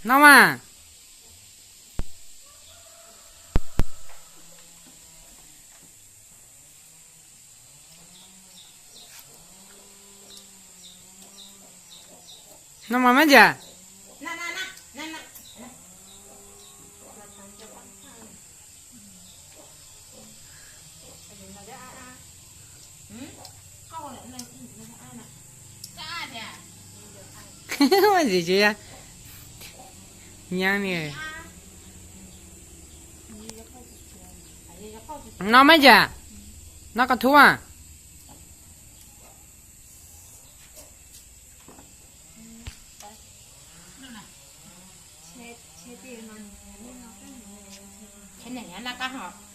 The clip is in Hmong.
Noj mas. Noj mas mab cas. Ua tsis tsis, nyaab ni. Noj mab cas, noj koj thub a. Noj koj ho.